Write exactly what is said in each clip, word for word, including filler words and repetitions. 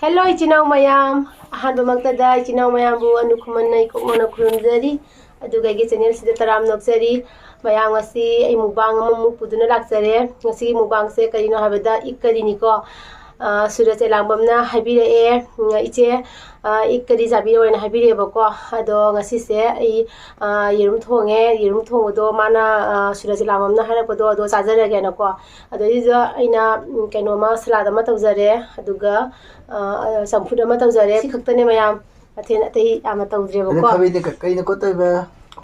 Hello ꯏꯆꯤꯟ ꯏꯅꯥꯎ ꯃꯌꯥꯝ, ꯑꯍꯥꯟꯕꯃꯛꯇꯗ ꯏꯆꯤꯟ ꯏꯅꯥꯎ ꯃꯌꯥꯝꯕꯨ ꯑꯅꯨ ꯈꯨꯃꯟꯅ ꯏꯀꯣꯛꯅꯅ ꯈꯨꯔꯨꯝꯖꯔꯤ꯫ ꯑꯗꯨꯒ ꯑꯩꯒꯤ ꯆꯦꯅꯦꯜꯁꯤꯗ ꯇꯔꯥꯝꯅ ꯑꯣꯛꯆꯔꯤ꯫ ꯃꯌꯥꯝ, ꯉꯁꯤ ꯑꯩ ꯃꯨꯛꯕꯥꯡ ꯑꯃꯃꯨꯛ ꯄꯨꯗꯨꯅ ꯂꯥꯛꯆꯔꯦ꯫ ꯉꯁꯤꯒꯤ ꯃꯨꯛꯕꯥꯡꯁꯦ ꯀꯔꯤꯅꯣ ꯍꯥꯏꯕꯗ ꯏꯛ ꯀꯔꯤꯅꯤꯀꯣ꯫ ꯑ, ꯁꯨꯔꯖ ꯆꯦꯂꯥꯡꯕꯝꯅ ꯍꯥꯏꯕꯤꯔꯛꯑꯦ, ꯎꯝ, "ꯏꯆꯦ, ꯑ, ꯏꯛ ꯀꯔꯤ ꯆꯥꯕꯤꯔꯣꯅ?" ꯍꯥꯏꯕꯤꯔꯛꯑꯦꯕꯀꯣ꯫ ꯑꯗꯣ ꯉꯁꯤꯁꯦ ꯑꯩ, ꯑ, ꯌꯦꯔꯨꯝ ꯊꯣꯡꯉꯦ꯫ ꯌꯦꯔꯨꯝ ꯊꯣꯡꯕꯗꯣ ꯃꯥꯅ, ꯑ, ꯁꯨꯔꯖ ꯆꯦꯂꯥꯡꯕꯝꯅ ꯍꯥꯏꯔꯛꯄꯗꯣ ꯑꯗꯣ ꯆꯥꯖꯔꯒꯦꯅꯀꯣ꯫ ꯑꯗꯩꯗꯨꯗ ꯑꯩꯅ, ꯎꯝ, ꯀꯩꯅꯣꯃ ꯁꯂꯥꯗ ꯑꯃ ꯇꯧꯖꯔꯦ꯫ ꯑꯗꯨꯒ, ꯑ, ꯆꯝꯐꯨꯠ ꯑꯃ ꯇꯧꯖꯔꯦ꯫ ꯁꯤ ꯈꯛꯇꯅꯦ ꯃꯌꯥꯝ꯫ ꯃꯊꯦꯜ ꯑꯇꯩ ꯌꯥꯝꯅ ꯑꯗꯣ ꯇꯧꯗ꯭ꯔꯦꯕꯀꯣ꯫ ꯈꯥꯕꯩꯗꯤ ꯀ-, ꯀꯩꯅ ꯀꯣꯠꯇꯣꯏꯕ?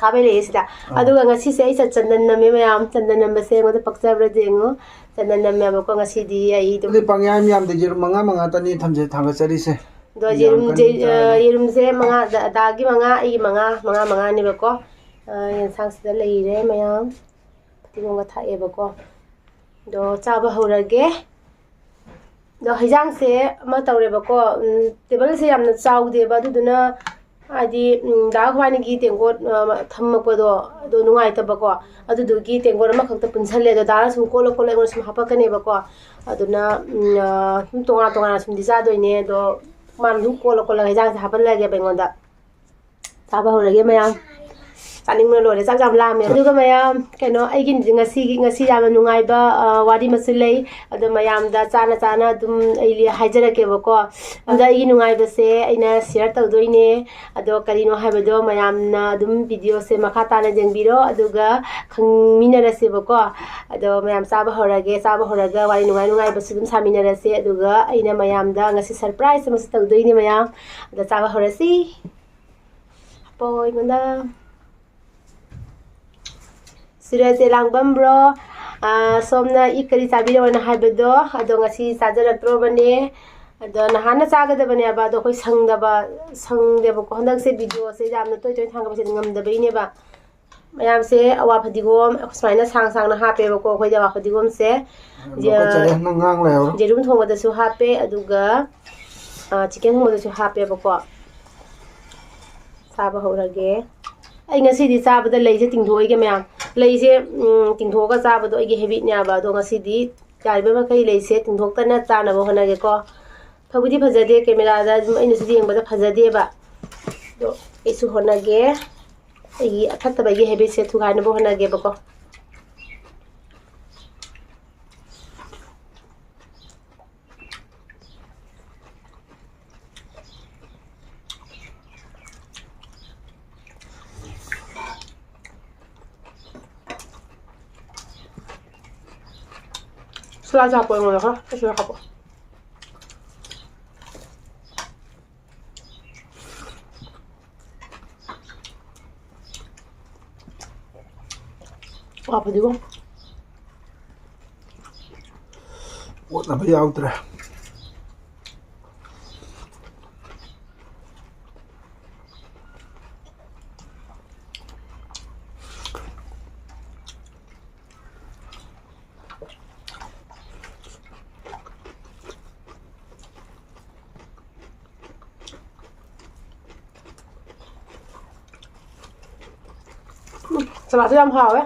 ꯈꯥꯕꯩ ꯂꯩꯌꯦ ꯁꯤꯗ꯫ ꯑꯥ꯫ ꯑꯗꯨꯒ ꯉꯁꯤꯁꯦ ꯑꯩ ꯆ-, ꯆꯟꯗꯟ ꯅꯝꯃꯦ ꯃꯌꯥꯝ꯫ ꯆꯟꯗꯟ ꯅꯝꯕꯁꯦ ꯑꯩꯉꯣꯟꯗ ꯄꯛꯆꯕ꯭ꯔꯥ ꯌꯦꯡꯉꯨ꯫ ꯆꯟꯗꯟ ꯅꯝꯃꯦꯕꯀꯣ ꯉꯁꯤꯗꯤ ꯑꯩ ꯑꯗꯨꯝ꯫ ꯑꯗꯨꯗꯤ ꯄꯪꯌꯥꯝ ꯌꯥꯝꯗꯦ, ꯌꯦꯔꯨꯝ ꯃꯉꯥ ꯃꯉꯥ ꯇꯅꯤ ꯊꯝꯖ-, ꯊꯥꯡꯒꯠꯆꯔꯤꯁꯦ꯫ ꯑꯗꯣ ꯌꯥꯝ ꯌꯦꯔꯨꯝꯁꯦ, ꯀꯟꯅ ꯑ, ꯆꯥꯔꯅꯤ꯫ ꯌꯦꯔꯨꯝꯁꯦ ꯃꯉꯥ, ꯗ-, ꯗꯥꯒꯤ ꯃꯉꯥ, ꯑꯩꯒꯤ ꯃꯉꯥ, ꯃꯉꯥ ꯃꯉꯥꯅꯦꯕꯀꯣ꯫ ꯑ, ꯌꯦꯟꯁꯥꯡꯁꯤꯗ ꯂꯩꯔꯦ ꯃꯌꯥꯝ꯫ ꯐꯗꯤꯒꯣꯝꯒ ꯊꯥꯛꯑꯦꯕꯀꯣ꯫ ꯑꯗꯣ ꯆꯥꯕ ꯍꯧꯔꯒꯦ꯫ ꯑꯗꯣ ꯍꯩꯖꯥꯡꯁꯦ ꯑꯃ ꯇꯧꯔꯦꯕꯀꯣ, ꯎꯝ, ꯇꯦꯕꯜꯁꯦ ꯌꯥꯝꯅ ꯆꯥꯎꯗꯦꯕ, ꯑꯗꯨꯗꯨꯅ ꯍꯥꯏꯗꯤ, ꯎꯝ, ꯗꯥ ꯈ꯭ꯋꯥꯅꯤꯒꯤ ꯇꯦꯡꯀꯣꯠ, ꯑ, ꯊꯝꯃꯛꯄꯗꯣ ꯑꯗꯣ ꯅꯨꯡꯉꯥꯏꯇꯕꯀꯣ, ꯑꯗꯨꯗꯨꯒꯤ ꯇꯦꯡꯀꯣꯠ ꯑꯃꯈꯛꯇ ꯄꯨꯟꯁꯜꯂꯦ꯫ ꯑꯗꯣ ꯗꯥꯅ ꯁꯨꯝ ꯀꯣꯠꯂ ꯀꯣꯠꯂ ꯑꯩꯉꯣꯟꯗ ꯁꯨꯝ ꯍꯥꯄꯛꯀꯅꯦꯕꯀꯣ, ꯑꯗꯨꯅ, ꯎꯝ, ꯑ, ꯁꯨꯝ ꯇꯣꯉꯥꯟ ꯇꯣꯉꯥꯟꯅ ꯁꯨꯝꯗꯤ ꯆꯥꯗꯣꯏꯅꯦ꯫ ꯑꯗꯣ ꯃꯥꯅ ꯑꯗꯨꯝ ꯀꯣꯠꯂ ꯀꯣꯠꯂꯒ ꯍꯩꯖꯥꯡꯁꯦ ꯍꯥꯞꯍꯜꯂꯒꯦꯕ ꯑꯩꯉꯣꯟꯗ꯫ ꯆꯥꯕ ꯍꯧꯔꯒꯦ ꯃꯌꯥꯝ꯫ ꯆꯥꯅꯤꯡꯕꯅ ꯂꯣꯏꯔꯦ, ꯆꯥꯛ ꯌꯥꯝ ꯂꯥꯝꯃꯦ꯫ ꯑꯗꯨꯒ ꯃꯌꯥꯝ, ꯀꯩꯅꯣ, ꯑꯩꯒꯤ ꯉꯁꯤꯒꯤ, ꯉꯁꯤ ꯌꯥꯝꯅ ꯅꯨꯡꯉꯥꯏꯕ, ꯑ, ꯋꯥꯔꯤ ꯑꯃꯁꯨ ꯂꯩ꯫ ꯑꯗꯣ ꯃꯌꯥꯝꯗ ꯆꯥꯅ ꯆꯥꯅ ꯑꯗꯨꯝ ꯑꯩ ꯍꯥꯏꯖꯔꯛꯀꯦꯕꯀꯣ꯫ ꯑꯗ ꯑꯩꯒꯤ ꯅꯨꯡꯉꯥꯏꯕꯁꯦ ꯑꯩꯅ ꯁꯤꯌꯔ ꯇꯧꯗꯣꯏꯅꯦ꯫ ꯑꯗꯣ ꯀꯔꯤꯅꯣ ꯍꯥꯏꯕꯗꯣ ꯃꯌꯥꯝꯅ ꯑꯗꯨꯝ ꯚꯤꯗꯤꯑꯣꯁꯦ ꯃꯈꯥ ꯇꯥꯅ ꯌꯦꯡꯕꯤꯔꯣ, ꯑꯗꯨꯒ ꯈꯪꯃꯤꯟꯅꯔꯁꯦꯕꯀꯣ꯫ ꯑꯗꯣ ꯃꯌꯥꯝ ꯆꯥꯕ ꯍꯧꯔꯒꯦ, ꯆꯥꯕ ꯍꯧꯔꯒ ꯋꯥꯔꯤ ꯅꯨꯡꯉꯥꯏ ꯅꯨꯡꯉꯥꯏꯕꯁꯨ ꯑꯗꯨꯝ ꯁꯥꯃꯤꯟꯅꯔꯁꯦ꯫ ꯑꯗꯨꯒ ꯑꯩꯅ ꯃꯌꯥꯝꯗ ꯉꯁꯤ ꯁꯔꯄ꯭ꯔꯥꯏꯖ ꯑꯃꯁꯨ ꯇꯧꯗꯣꯏꯅꯦ ꯃꯌꯥꯝ꯫ ꯑꯗ ꯆꯥꯕ ꯍꯧꯔꯁꯤ꯫ ꯄꯣ ꯑꯩꯉꯣꯟꯗ꯫ ꯁꯨꯔꯖ ꯆꯦꯂꯥꯡꯕꯝ ꯕ꯭ꯔꯣ, ꯑꯥ, ꯁꯣꯝꯅ ꯏꯛ ꯀꯔꯤ ꯆꯥꯕꯤꯔꯣꯅ ꯍꯥꯏꯕꯗꯣ, ꯑꯗꯣ ꯉꯁꯤ ꯆꯥꯖꯔꯛꯇ꯭ꯔꯣꯕꯅꯦ꯫ ꯑꯗꯣ ꯅꯍꯥꯟꯅ ꯆꯥꯒꯗꯕꯅꯦꯕ, ꯑꯗꯣ ꯑꯩꯈꯣꯏ ꯁꯪꯗꯕ, ꯁꯪꯗꯦꯕꯀꯣ꯫ ꯍꯟꯗꯛꯁꯦ ꯚꯤꯗꯤꯑꯣꯁꯦ ꯌꯥꯝꯅ ꯇꯣꯏ ꯇꯣꯏꯅ ꯊꯥꯡꯒꯠꯄꯁꯦ ꯉꯝꯗꯕꯩꯅꯦꯕ꯫ ꯃꯌꯥꯝꯁꯦ ꯑꯋꯥ ꯐꯗꯤꯒꯣꯝ ꯁꯨꯃꯥꯏꯅ ꯁꯥꯡ ꯁꯥꯡꯅ ꯍꯥꯞꯄꯦꯕꯀꯣ꯫ ꯑꯩꯈꯣꯏꯗꯤ ꯑꯋꯥ ꯐꯗꯤꯒꯣꯝꯁꯦ ꯌꯥꯝ ꯂꯧꯈꯠꯆꯔꯦ, ꯅꯪ ꯉꯥꯡ ꯂꯩꯍꯧꯔꯣ꯫ ꯌꯦꯔꯨꯝ ꯊꯣꯡꯕꯗꯁꯨ ꯍꯥꯞꯄꯦ, ꯑꯗꯨꯒ, ꯑ, ꯆꯤꯀꯟ ꯊꯣꯡꯕꯗꯁꯨ ꯍꯥꯞꯄꯦꯕꯀꯣ꯫ ꯆꯥꯕ ꯍꯧꯔꯒꯦ꯫ ꯑꯩ ꯉꯁꯤꯗꯤ ꯆꯥꯕꯗ ꯂꯩꯁꯦ ꯇꯤꯡꯊꯣꯛꯑꯣꯏꯒꯦ ꯃꯌꯥꯝ꯫ ꯂꯩꯁꯦ, ꯎꯝ, ꯇꯤꯡꯊꯣꯛꯑꯒ ꯆꯥꯕꯗꯣ ꯑꯩꯒꯤ ꯍꯦꯕꯤꯠꯅꯦꯕ꯫ ꯑꯗꯣ ꯉꯁꯤꯗꯤ ꯌꯥꯔꯤꯕ ꯃꯈꯩ ꯂꯩꯁꯦ ꯇꯤꯡꯊꯣꯛꯇꯅ ꯆꯥꯅꯕ ꯍꯣꯠꯅꯒꯦꯀꯣ꯫ ꯐꯕꯨꯗꯤ ꯐꯖꯗꯦ, camera ꯗ ꯑꯗꯨꯝ ꯑꯩꯅꯁꯨ ꯌꯦꯡꯕꯗ ꯐꯖꯗꯦꯕ꯫ ꯑꯗꯣ ꯑꯩꯁꯨ ꯍꯣꯠꯅꯒꯦ, ꯑꯩꯒꯤ ꯑꯐꯠꯇꯕꯒꯤ habit ꯁꯦ ꯊꯨꯒꯥꯏꯅꯕ ꯍꯣꯠꯅꯒꯦꯕꯀꯣ꯫ Salad ꯁꯦ ꯍꯥꯞꯄꯣ ꯑꯩꯉꯣꯟꯗ ꯈꯔ꯫ ꯑꯩꯁꯨ ꯍꯥꯞꯄꯣ꯫ ꯋꯥ ꯐꯗꯤꯒꯣꯝ꯫ ꯑꯣꯠꯅꯕ ꯌꯥꯎꯗ꯭ꯔꯦ꯫ ꯎꯝ, ꯁꯂꯥꯗꯁꯨ ꯌꯥꯝ ꯍꯥꯎꯋꯦ꯫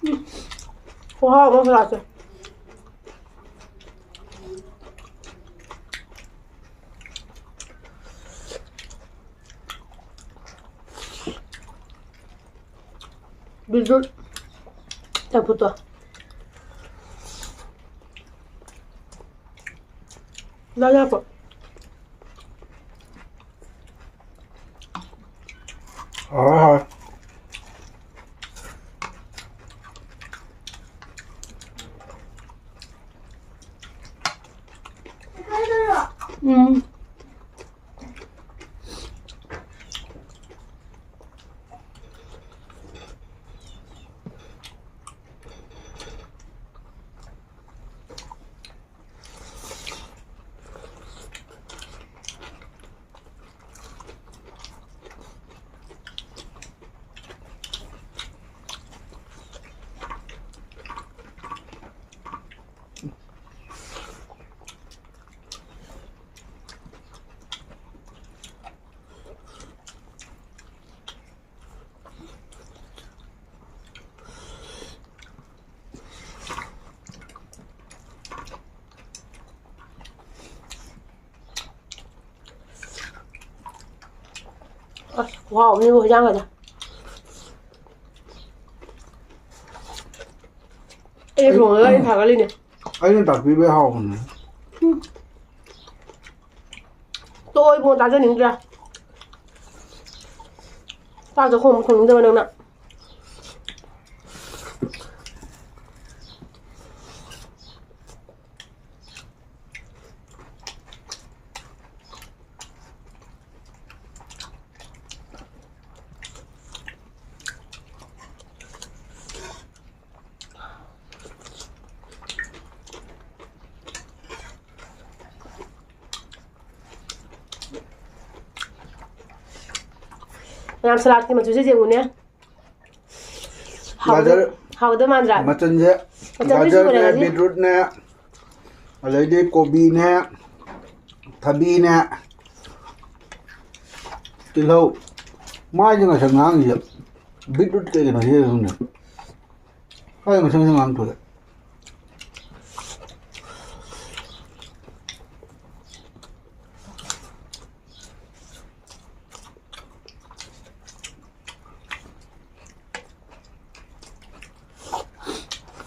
ꯎꯝ, ꯈꯨꯍꯥꯎ ꯑꯃ ꯁꯂꯥꯗꯁꯦ꯫ ꯕꯤꯗ꯭ꯔꯨꯠ ꯆꯝꯐꯨꯠꯇꯣ꯫ ꯂꯥ ꯂꯥ ꯀꯣ꯫ ꯍꯥꯎꯔꯦ, ꯍꯥꯎꯔꯦ꯫ ꯎꯝ꯫ ꯑꯁ, ꯈꯨꯍꯥꯎ ꯑꯃꯅꯤꯕꯨ ꯍꯤꯟꯖꯥꯡꯒꯁꯦ꯫ ꯑꯩꯅ ꯊꯣꯡꯉꯒ ꯑꯩꯅ ꯊꯥꯒꯠꯂꯤꯅꯦ꯫ ꯑꯩꯅ ꯇꯥꯛꯄꯤꯕꯩ ꯍꯥꯎꯕꯅꯦ꯫ ꯇꯣꯛꯑꯣ ꯏꯕꯨꯡꯉꯣ, ꯇꯥꯖꯅꯤꯡꯗ꯭ꯔꯦ꯫ ꯆꯥꯛꯇꯣ ꯈꯣꯡ ꯊꯣꯡꯅꯤꯡꯗꯕ ꯅꯪꯅ꯫ ꯃꯌꯥꯝ ꯁꯂꯥꯗꯀꯤ ꯃꯆꯨꯁꯦ ꯌꯦꯡꯉꯨꯅꯦ꯫ ꯍꯥꯎꯒꯗ-, ꯒꯥꯖꯔ, ꯍꯥꯎꯒꯗꯕ ꯃꯥꯟꯗ꯭ꯔꯥ? ꯃꯆꯜꯁꯦ ꯃꯆꯜ ꯂꯣꯏ ꯁꯨꯔꯦ ꯒꯥꯖꯔꯅꯦ, ꯉꯁꯤ꯫ ꯕꯤꯠꯔꯨꯠꯅꯦ, ꯑꯗꯩꯗꯤ ꯀꯣꯕꯤꯅꯦ, ꯊꯕꯤꯅꯦ, ꯇꯤꯜꯍꯧ꯫ ꯃꯥꯏꯁꯦ ꯉꯁꯪ ꯉꯥꯡꯉꯤꯁꯦ ꯕꯤꯠꯔꯨꯠ ꯀꯩꯒꯤꯅꯣ ꯁꯤꯗ ꯈꯪꯗꯦ꯫ ꯃꯥꯏ ꯉꯁꯪ ꯉꯁꯪ ꯉꯥꯡ ꯊꯣꯛꯑꯦ꯫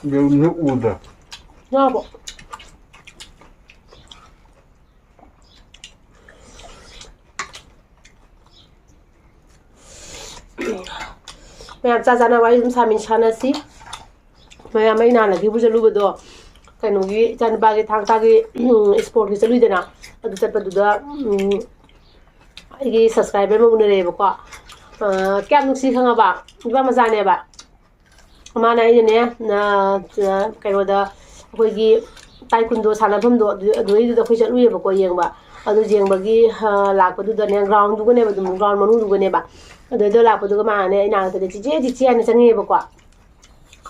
ꯌꯦꯔꯨꯝꯁꯦ ꯎꯗ꯭ꯔꯦ꯫ ꯉꯥꯕꯣ? ꯃꯌꯥꯝ ꯆꯥ ꯆꯥꯅ ꯋꯥꯔꯤ ꯑꯗꯨꯝ ꯁꯥꯃꯤꯟ ꯁꯥꯟꯅꯁꯤ꯫ ꯃꯌꯥꯝ ꯑꯩ ꯅꯍꯥꯟ ꯂꯛꯈꯤꯄꯨꯔ ꯆꯠꯂꯨꯕꯗꯣ, ꯀꯩꯅꯣꯒꯤ ꯏꯆꯥꯅꯨꯄꯥꯒꯤ ꯊꯥꯡ ꯇꯥꯒꯤ, ꯎꯝ, ꯏꯁꯄꯣꯔꯠꯀꯤ ꯆꯠꯂꯨꯏꯗꯅ, ꯑꯗꯨ ꯆꯠꯄꯗꯨꯗ, ꯎꯝ, ꯑꯩꯒꯤ subscriber ꯑꯃ ꯎꯅꯔꯦꯕꯀꯣ꯫ ꯑ, ꯀꯌꯥꯝ ꯅꯨꯡꯁꯤ ꯈꯪꯉꯕ? ꯅꯨꯄꯥ ꯃꯆꯥꯅꯦꯕ꯫ ꯃꯥꯅ ꯑꯩꯅꯅꯦ, ꯑ, ꯑ, ꯀꯩꯅꯣꯗ, ꯑꯩꯈꯣꯏꯒꯤ ꯇꯥꯏꯀꯨꯟꯗꯣ ꯁꯥꯟꯅꯐꯝꯗꯣ, ꯑꯗꯨ, ꯑꯗꯨꯗꯩꯗꯨꯗ ꯑꯩꯈꯣꯏ ꯆꯠꯂꯨꯏꯌꯦꯕꯀꯣ ꯌꯦꯡꯕ꯫ ꯑꯗꯨ ꯌꯦꯡꯕꯒꯤ, ꯑ, ꯂꯥꯛꯄꯗꯨꯗꯅꯦ, ground ꯗꯨꯒꯅꯦꯕ, ꯑꯗꯨꯝ ground ꯃꯅꯨꯡꯗꯨꯒꯅꯦꯕ꯫ ꯑꯗꯨꯗ ꯂꯥꯛꯄꯗꯨꯒ ꯃꯥꯅꯅꯦ, ꯑꯩ ꯅꯥꯛꯇꯅꯦ, "ꯆꯤꯆꯦ, ꯆꯤꯆꯦ" ꯍꯥꯏꯅ ꯆꯪꯉꯛꯑꯦꯕꯀꯣ꯫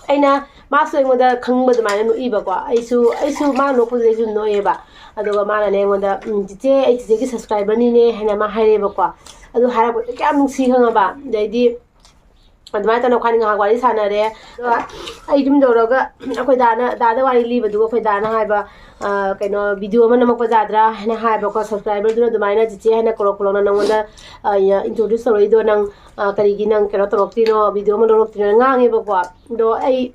ꯑꯩꯅ, ꯃꯥꯁꯨ ꯑꯩꯉꯣꯟꯗ ꯈꯪꯕ ꯑꯗꯨꯃꯥꯏꯅ ꯅꯣꯛꯏꯕꯀꯣ꯫ ꯑꯩꯁꯨ, ꯑꯩꯁꯨ ꯃꯥꯅ ꯅꯣꯛꯄꯗꯨꯗ ꯑꯩꯁꯨ ꯅꯣꯛꯑꯦꯕ꯫ ꯑꯗꯨꯒ ꯃꯥꯅꯅꯦ ꯑꯩꯉꯣꯟꯗ, "ꯎꯝ, ꯆꯤꯆꯦ, ꯑꯩ ꯆꯤꯆꯦꯒꯤ subscriber ꯅꯤꯅꯦ" ꯍꯥꯏꯅ ꯃꯥ ꯍꯥꯏꯔꯛꯑꯦꯕꯀꯣ꯫ ꯑꯗꯨ ꯍꯥꯏꯔꯛꯄꯗ ꯀꯌꯥꯝ ꯅꯨꯡꯁꯤ ꯈꯪꯉꯕ? ꯑꯗꯩꯗꯤ ꯑꯗꯨꯃꯥꯏꯅ ꯇꯧꯅ ꯑꯩꯈꯣꯏꯅꯤ ꯉꯥꯏꯍꯥꯛ ꯋꯥꯔꯤ ꯁꯥꯟꯅꯔꯦ꯫ ꯑꯗꯣ ꯑꯩ ꯌꯨꯝ ꯌꯧꯔꯒ ꯑꯩꯈꯣꯏ ꯗꯥꯅ, ꯗꯥꯗ ꯋꯥꯔꯤ ꯂꯤꯕꯗꯨꯒ ꯑꯩꯈꯣꯏ ꯗꯥꯅ ꯍꯥꯏꯕ, "ꯑ, ꯀꯩꯅꯣ, video ꯑꯃ ꯅꯝꯃꯛꯄ ꯌꯥꯗ꯭ꯔꯥ?" ꯍꯥꯏꯅ ꯍꯥꯏꯕꯀꯣ꯫ Subscriberꯗꯨꯅ ꯑꯗꯨꯃꯥꯏꯅ, "ꯆꯤꯆꯦ ꯍꯥꯏꯅ ꯀꯧꯔꯛꯄ ꯂꯧꯅ ꯅꯪꯉꯣꯟꯗ, ꯑ, ꯌ-, introduce ꯇꯧꯔꯛꯏꯗꯣ ꯅꯪ, ꯑ, ꯀꯔꯤꯒꯤ ꯅꯪ ꯀꯩꯅꯣ ꯇꯧꯔꯛꯇ꯭ꯔꯤꯅꯣ, video ꯑꯃ ꯂꯧꯔꯛꯇ꯭ꯔꯤꯅꯣ?" ꯉꯥꯡꯉꯦꯕꯀꯣ꯫ ꯑꯗꯣ ꯑꯩ,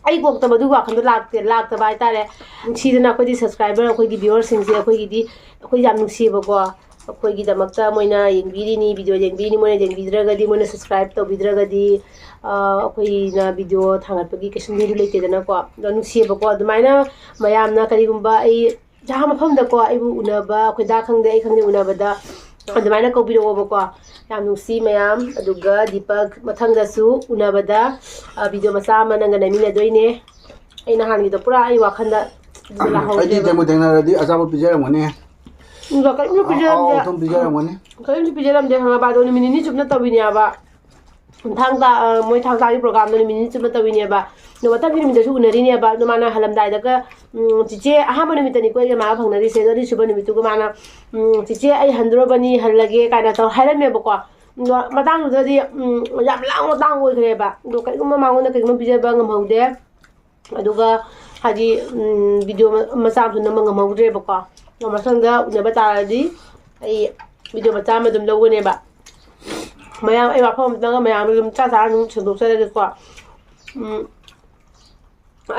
ꯑꯩ ꯀꯣꯛꯇ ꯃꯗꯨꯒꯤ ꯋꯥꯈꯜꯗꯣ ꯂꯥꯛꯇꯦ, ꯂꯥꯛꯇꯕ ꯍꯥꯏꯇꯥꯔꯦ꯫ ꯅꯨꯡꯁꯤꯗꯅ ꯑꯩꯈꯣꯏꯗꯤ subscriber, ꯑꯩꯈꯣꯏꯒꯤ viewerꯁꯤꯡꯁꯦ ꯑꯩꯈꯣꯏꯒꯤꯗꯤ, ꯑꯩꯈꯣꯏ ꯌꯥꯝ ꯅꯨꯡꯁꯤꯌꯦꯕꯀꯣ꯫ ꯑꯩꯈꯣꯏꯒꯤꯗꯃꯛꯇ ꯃꯣꯏꯅ ꯌꯦꯡꯕꯤꯔꯤꯅꯤ, video ꯌꯦꯡꯕꯤꯔꯤꯅꯤ, ꯃꯣꯏꯅ ꯌꯦꯡꯕꯤꯗ꯭ꯔꯒꯗꯤ, ꯃꯣꯏꯅ subscribe ꯇꯧꯕꯤꯗ꯭ꯔꯒꯗꯤ, ꯑ, ꯑꯩꯈꯣꯏꯅ video ꯊꯥꯡꯒꯠꯄꯒꯤ ꯀꯩꯁꯨꯝ value ꯂꯩꯇꯦꯗꯅꯀꯣ꯫ ꯑꯗꯣ ꯅꯨꯡꯁꯤꯌꯦꯕꯀꯣ꯫ ꯑꯗꯨꯃꯥꯏꯅ ꯃꯌꯥꯝꯅ ꯀꯔꯤꯒꯨꯝꯕ ꯑꯩ ꯖꯍꯥ ꯃꯐꯝꯗꯀꯣ, ꯑꯩꯕꯨ ꯎꯅꯕ, ꯑꯩꯈꯣꯏ ꯗꯥ ꯈꯪꯗꯦ, ꯑꯩ ꯈꯪꯗꯦ, ꯎꯅꯕꯗ ꯑꯗꯨꯃꯥꯏꯅ ꯀꯧꯕꯤꯔꯛꯑꯣꯕꯀꯣ꯫ ꯌꯥꯝ ꯅꯨꯡꯁꯤ ꯃꯌꯥꯝ꯫ ꯑꯗꯨꯒ ꯗꯤꯄꯛ, ꯃꯊꯪꯗꯁꯨ ꯎꯅꯕꯗ, ꯑ, video ꯃꯆꯥ ꯑꯃ ꯅꯪꯒ ꯅꯝꯃꯤꯟꯅꯗꯣꯏꯅꯦ꯫ ꯑꯩ ꯅꯍꯥꯟꯒꯤꯗꯣ ꯄꯨꯔꯥ ꯑꯩ ꯋꯥꯈꯜꯗ ꯑꯗꯨꯗ ꯑꯩꯗꯤ ꯂꯥꯛꯍꯧꯗ꯭ꯔꯦꯕ꯫ ꯊꯦꯡꯕꯨ ꯊꯦꯡꯅꯔꯗꯤ ꯑꯆꯥꯄꯣꯠ ꯄꯤꯖꯔꯝꯒꯅꯤ꯫ ꯑꯗꯨꯒ ꯀꯔꯤꯝꯁꯨ ꯑꯍꯥꯎ ꯄꯤꯖꯔꯝꯗꯦ꯫ ꯑꯍꯥꯎ ꯑꯊꯨꯝ ꯄꯤꯖꯔꯝꯒꯅꯤ꯫ ꯀꯔꯤꯝꯁꯨ ꯄꯤꯖꯔꯝꯗꯦ, ꯈꯪꯉꯕ? ꯑꯗꯣ ꯅꯨꯃꯤꯠ ꯅꯤꯅꯤ ꯆꯨꯞꯅ ꯇꯧꯔꯤꯅꯦꯕ꯫ ꯊꯥꯡ ꯇꯥ-, ꯑ, ꯃꯣꯏ ꯊꯥꯡ ꯇꯥꯒꯤ programꯗꯣ ꯅꯨꯃꯤꯠ ꯅꯤꯅꯤ ꯆꯨꯞꯅ ꯇꯧꯔꯤꯅꯦꯕ꯫ ꯑꯗꯣ ꯃꯊꯪꯒꯤ ꯅꯨꯃꯤꯠꯇꯁꯨ ꯎꯅꯔꯤꯅꯦꯕ꯫ ꯑꯗꯣ ꯃꯥꯅ ꯍꯜꯂꯝꯗꯥꯏꯗꯒ, ꯎꯝ, ꯆꯤꯆꯦ, ꯑꯍꯥꯟꯕ ꯅꯨꯃꯤꯠꯇꯅꯤꯀꯣ ꯑꯩꯒ ꯃꯥꯒ ꯐꯪꯅꯔꯤꯁꯦ꯫ ꯑꯗꯣ ꯑꯅꯤꯁꯨꯕ ꯅꯨꯃꯤꯠꯇꯨꯒ ꯃꯥꯅ, ꯎꯝ, "ꯆꯤꯆꯦ, ꯑꯩ ꯍꯟꯗꯣꯔꯕꯅꯤ, ꯍꯜꯂꯒꯦ" ꯀꯥꯏꯅ ꯇꯧ ꯍꯥꯏꯔꯝꯃꯦꯕꯀꯣ꯫ ꯑꯗꯣ ꯃꯇꯥꯡꯗꯨꯗꯗꯤ, ꯎꯝ, ꯌꯥꯝ ꯂꯥꯡꯕ ꯃꯇꯥꯡ ꯑꯣꯏꯈ꯭ꯔꯦꯕ꯫ ꯑꯗꯣ ꯀꯩꯒꯨꯝꯕ ꯃꯉꯣꯟꯗ ꯀꯩꯒꯨꯝꯕ ꯄꯤꯖꯕ ꯉꯝꯍꯧꯗꯦ꯫ ꯑꯗꯨꯒ ꯍꯥꯏꯗꯤ, ꯎꯝ, video ꯃ-, ꯃꯆꯥ ꯑꯃꯁꯨ ꯅꯝꯕ ꯉꯝꯍꯧꯗ꯭ꯔꯦꯕꯀꯣ꯫ ꯑꯗꯣ ꯃꯊꯪꯗ ꯎꯅꯕ ꯇꯥꯔꯗꯤ ꯑꯩ video ꯃꯆꯥ ꯑꯃ ꯑꯗꯨꯝ ꯂꯧꯒꯅꯦꯕ꯫ ꯃꯌꯥꯝ, ꯑꯩ ꯋꯥꯐꯝ ꯑꯃꯇꯪꯒ ꯃꯌꯥꯝꯗ ꯑꯗꯨꯝ ꯆꯥ ꯆꯥ ꯑꯗꯨꯝ ꯁꯟꯗꯣꯛꯆꯔꯒꯦꯀꯣ꯫ ꯎꯝ,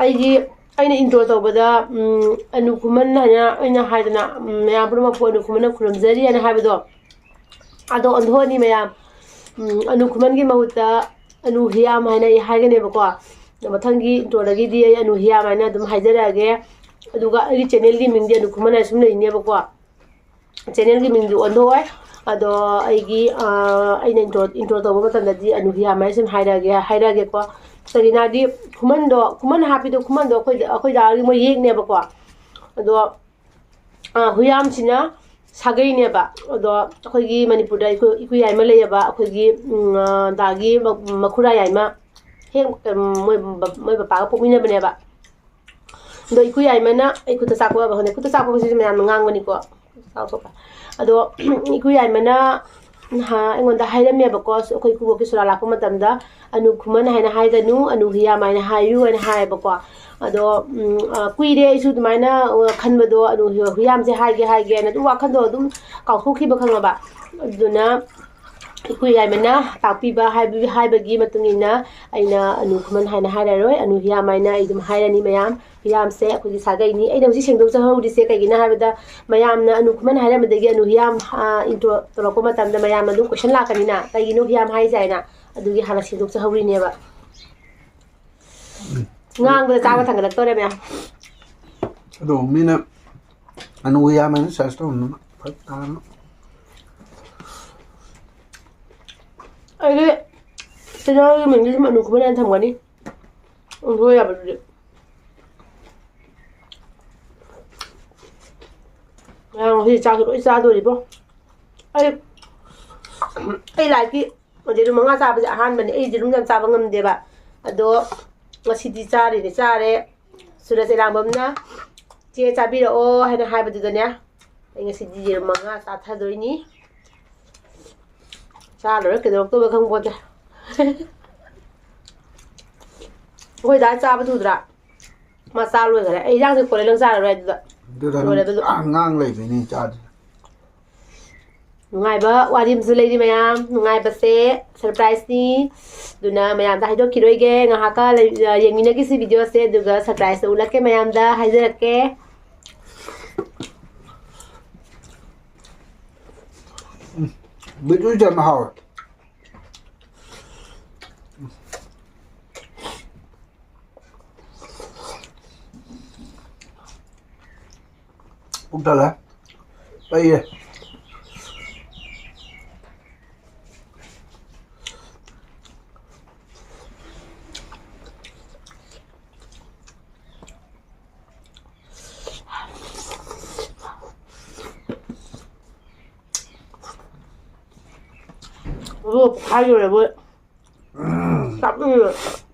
ꯑꯩꯒꯤ, ꯑꯩꯅ intro ꯇꯧꯕꯗ, ꯎꯝ, ꯑꯅꯨ ꯈꯨꯃꯟ ꯍꯥꯏꯅ ꯑꯩꯅ ꯍꯥꯏꯗꯅ, ꯎꯝ, ꯃꯌꯥꯝ ꯄꯨꯝꯅꯃꯛꯄꯨ ꯑꯅꯨ ꯈꯨꯃꯟꯅ ꯈꯨꯔꯨꯝꯖꯔꯤ ꯍꯥꯏꯅ ꯍꯥꯏꯕꯗꯣ, ꯑꯗꯣ ꯑꯣꯟꯊꯣꯛꯑꯅꯤ ꯃꯌꯥꯝ꯫ ꯎꯝ, ꯑꯅꯨ ꯈꯨꯃꯟꯒꯤ ꯃꯍꯨꯠꯇ ꯑꯅꯨ ꯍꯤꯌꯥꯝ ꯍꯥꯏꯅ ꯑꯩ ꯍꯥꯏꯒꯅꯦꯕꯀꯣ꯫ ꯑꯗꯣ ꯃꯊꯪꯒꯤ introꯗꯒꯤꯗꯤ ꯑꯩ ꯑꯅꯨ ꯍꯤꯌꯥꯝ ꯍꯥꯏꯅ ꯑꯗꯨꯝ ꯍꯥꯏꯖꯔꯛꯑꯒꯦ꯫ ꯑꯗꯨꯒ ꯑꯩꯒꯤ channelꯒꯤ ꯃꯤꯡꯗꯤ ꯑꯅꯨ ꯈꯨꯃꯟ ꯍꯥꯏꯅ ꯁꯨꯝ ꯂꯩꯅꯦꯕꯀꯣ꯫ Channelꯒꯤ ꯃꯤꯡꯗꯤ ꯑꯣꯟꯊꯣꯛꯑꯣꯏ꯫ ꯑꯗꯣ ꯑꯩꯒꯤ, ꯑ, ꯑꯩꯅ intro, intro ꯇꯧꯕ ꯃꯇꯝꯗꯗꯤ ꯑꯅꯨ ꯍꯤꯌꯥꯝ ꯍꯥꯏꯅ ꯁꯨꯝ ꯍꯥꯏꯔꯛꯑꯒꯦ, ꯍꯥꯏꯔꯛꯑꯒꯦꯀꯣ꯫ ꯀꯔꯤꯒꯤꯅꯣ ꯍꯥꯏꯗꯤ ꯈꯨꯃꯟꯗꯣ, ꯈꯨꯃꯟ ꯍꯥꯞꯄꯤꯗꯣ, ꯈꯨꯃꯟꯗꯣ ꯑꯩꯈꯣꯏ, ꯑꯩꯈꯣꯏ ꯗꯥꯒꯤ ꯃꯣꯏ ꯌꯦꯛꯅꯦꯕꯀꯣ꯫ ꯑꯗꯣ ꯑ, ꯍꯨꯌꯥꯝꯁꯤꯅ ꯁꯥꯒꯩꯅꯦꯕ꯫ ꯑꯗꯣ ꯑꯩꯈꯣꯏꯒꯤ ꯃꯅꯤꯄꯨꯔꯗ ꯑꯩꯈꯣꯏ ꯏꯀꯨꯏ ꯌꯥꯏꯃ ꯂꯩꯌꯦꯕ, ꯑꯩꯈꯣꯏꯒꯤ, ꯎꯝ, ꯑ, ꯗꯥꯒꯤ ꯃ-, ꯃꯈꯨꯔꯥ ꯌꯥꯏꯃ ꯍꯦꯛ, ꯎꯝ, ꯃꯣꯏ ꯕ-, ꯃꯣꯏ ꯕꯕꯥꯒ ꯄꯣꯛꯃꯤꯟꯅꯕꯅꯦꯕ꯫ ꯑꯗꯣ ꯏꯀꯨꯏ ꯌꯥꯏꯃꯅ ꯑꯩ ꯈꯨꯠꯇ ꯆꯥꯛꯄ ꯈꯪꯗꯦ, ꯈꯨꯠꯇ ꯆꯥꯛꯄꯁꯤꯁꯨ ꯃꯌꯥꯝꯅ ꯉꯥꯡꯕꯅꯤꯀꯣ꯫ ꯆꯥꯛ ꯊꯣꯛꯄ꯫ ꯑꯗꯣ ꯏꯀꯨꯏ ꯌꯥꯏꯃꯅ ꯅꯍꯥ ꯑꯩꯉꯣꯟꯗ ꯍꯥꯏꯔꯝꯃꯦꯕꯀꯣ, ꯑꯩꯈꯣꯏ ꯏꯀꯨꯕꯣꯛꯀꯤ ꯁꯣꯔꯥ ꯂꯥꯛꯄ ꯃꯇꯝꯗ, "ꯑꯅꯨ ꯈꯨꯃꯟ ꯍꯥꯏꯅ ꯍꯥꯏꯒꯅꯨ, ꯑꯅꯨ ꯍꯨꯌꯥꯝ ꯍꯥꯏꯅ ꯍꯥꯏꯌꯨ" ꯍꯥꯏꯅ ꯍꯥꯏꯌꯦꯕꯀꯣ꯫ ꯑꯗꯣ ꯎꯝ, ꯑ, ꯀꯨꯏꯔꯦ ꯑꯩꯁꯨ ꯑꯗꯨꯃꯥꯏꯅ, ꯑ, ꯈꯟꯕꯗꯣ, ꯑꯅꯨ ꯍꯨ-, ꯍꯨꯌꯥꯝꯁꯦ ꯍꯥꯏꯒꯦ ꯍꯥꯏꯒꯦꯅ ꯑꯗꯨꯝ ꯋꯥꯈꯜꯗꯣ ꯑꯗꯨꯝ ꯀꯥꯎꯊꯣꯛꯈꯤꯕ, ꯈꯪꯉꯕ? ꯑꯗꯨꯅ ꯑꯩꯈꯣꯏ ꯌꯥꯏꯃꯅ ꯇꯥꯛꯄꯤꯕ ꯍꯥꯏꯕ, ꯍꯥꯏꯕꯒꯤ ꯃꯇꯨꯡ ꯏꯟꯅ ꯑꯩꯅ ꯑꯅꯨ ꯈꯨꯃꯟ ꯍꯥꯏꯅ ꯍꯥꯏꯔꯔꯣꯏ, ꯑꯅꯨ ꯍꯤꯌꯥꯝ ꯍꯥꯏꯅ ꯑꯩ ꯑꯗꯨꯝ ꯍꯥꯏꯔꯅꯤ꯫ ꯃꯌꯥꯝ, ꯍꯤꯌꯥꯝꯁꯦ ꯑꯩꯈꯣꯏꯒꯤ ꯁꯥꯒꯩꯅꯤ꯫ ꯑꯩꯅ ꯍꯧꯖꯤꯛ ꯁꯦꯡꯗꯣꯛꯆꯍꯧꯔꯤꯁꯦ ꯀꯩꯒꯤꯅꯣ ꯍꯥꯏꯕꯗ, ꯃꯌꯥꯝꯅ ꯑꯅꯨ ꯈꯨꯃꯟ ꯍꯥꯏꯔꯝꯕꯗꯒꯤ ꯑꯅꯨ ꯍꯤꯌꯥꯝ, ꯑ, intro ꯇꯧꯔꯛꯄ ꯃꯇꯝꯗ ꯃꯌꯥꯝꯅ ꯑꯗꯨꯝ question ꯂꯥꯛꯀꯅꯤꯅ, "ꯀꯩꯒꯤꯅꯣ ꯍꯤꯌꯥꯝ ꯍꯥꯏꯁꯦ?" ꯍꯥꯏꯅ꯫ ꯑꯗꯨꯒꯤ ꯍꯥꯟꯅ ꯁꯦꯡꯗꯣꯛꯆꯍꯧꯔꯤꯅꯦꯕ꯫ ꯉꯥꯡꯕꯗ ꯆꯥꯕ ꯊꯥꯡꯒꯠꯂꯛꯇꯣꯔꯦ ꯃꯌꯥꯝ꯫ ꯑꯗꯣ ꯃꯤꯅ ꯑꯅꯨ ꯍꯤꯌꯥꯝ ꯍꯥꯏꯅ search ꯇꯧꯅꯕ ꯐꯔꯛ ꯇꯥꯔꯅꯤ꯫ ꯑꯩꯒꯤ channelꯒꯤ ꯃꯤꯡꯗꯤ ꯁꯨꯝ ꯑꯅꯨ ꯈꯨꯃꯟ ꯍꯥꯏꯅ ꯊꯝꯒꯅꯤ꯫ ꯑꯣꯟꯊꯣꯛ ꯌꯥꯕꯗꯨꯗꯤ꯫ ꯉꯔꯥꯡ ꯉꯁꯤ ꯆꯥꯛꯁꯨ ꯂꯣꯏ ꯆꯥꯗꯣꯔꯤꯕꯣ꯫ ꯑꯩ, ꯑꯩ ꯂꯥꯏꯔꯤꯛꯀꯤ ꯌꯦꯔꯨꯝ ꯃꯉꯥ ꯆꯥꯕꯁꯦ ꯑꯍꯥꯟꯕꯅꯦ꯫ ꯑꯩ ꯌꯦꯔꯨꯝ ꯌꯥꯝ ꯆꯥꯕ ꯉꯝꯗꯦꯕ꯫ ꯑꯗꯣ ꯉꯁꯤꯗꯤ ꯆꯥꯔꯤꯅꯦ, ꯆꯥꯔꯦ꯫ ꯁꯨꯔꯖ ꯏꯔꯥꯡꯕꯝꯅ, "ꯆꯦ ꯆꯥꯕꯤꯔꯛꯑꯣ" ꯍꯥꯏꯅ ꯍꯥꯏꯕꯗꯨꯗꯅꯦ, ꯑꯩ ꯉꯁꯤꯗꯤ ꯌꯦꯔꯨꯝ ꯃꯉꯥ ꯆꯥꯊꯗꯣꯏꯅꯤ꯫ ꯆꯥ ꯂꯣꯏꯔ ꯀꯩꯗꯧꯔꯛꯇꯣꯏꯕ ꯈꯪꯄꯣꯟꯇꯦ꯫ ꯑꯩꯈꯣꯏ ꯗꯥ ꯆꯥꯕ ꯊꯨꯗ꯭ꯔꯥ? ꯃꯥ ꯆꯥ ꯂꯣꯏꯈꯔꯦ꯫ ꯑꯩ ꯏꯟꯖꯥꯡꯁꯦ ꯀꯣꯜꯂꯦ, ꯅꯪ ꯆꯥꯔꯔꯣꯏ ꯑꯗꯨꯗ꯫ ꯑꯗꯨꯗ ꯂꯣꯏꯔꯦ ꯑꯗꯨꯗꯣ꯫ ꯑꯉꯥꯡ ꯂꯩꯕꯩꯅꯦ ꯆꯥꯗ꯭ꯔꯤ꯫ ꯅꯨꯡꯉꯥꯏꯕ ꯋꯥꯔꯤ ꯑꯃꯁꯨ ꯂꯩꯔꯤ ꯃꯌꯥꯝ꯫ ꯅꯨꯡꯉꯥꯏꯕꯁꯦ surpriseꯅꯤ꯫ ꯑꯗꯨꯅ ꯃꯌꯥꯝꯗ ꯍꯥꯏꯗꯣꯛꯈꯤꯔꯣꯏꯒꯦ꯫ ꯉꯥꯏꯍꯥꯛꯀ ꯂꯩ-, ꯌꯦꯡꯃꯤꯟꯅꯈꯤꯁꯤ videoꯁꯦ, ꯑꯗꯨꯒ surpriseꯇ ꯎꯠꯂꯛꯀꯦ ꯃꯌꯥꯝꯗ, ꯍꯥꯏꯖꯔꯛꯀꯦ꯫ ꯎꯝ, ꯕꯤꯠꯔꯨꯠꯁꯦ ꯌꯥꯝ ꯍꯥꯎꯋꯦ꯫ ꯄꯨꯛ ꯊꯜꯂꯦ꯫ ꯄꯩꯔꯦ꯫ ꯑꯗꯨꯒ ꯄꯣꯛꯈꯥꯏꯗꯣꯔꯦ ꯃꯣꯏ꯫ ꯆꯥꯛ ꯂꯣꯏꯔꯦ꯫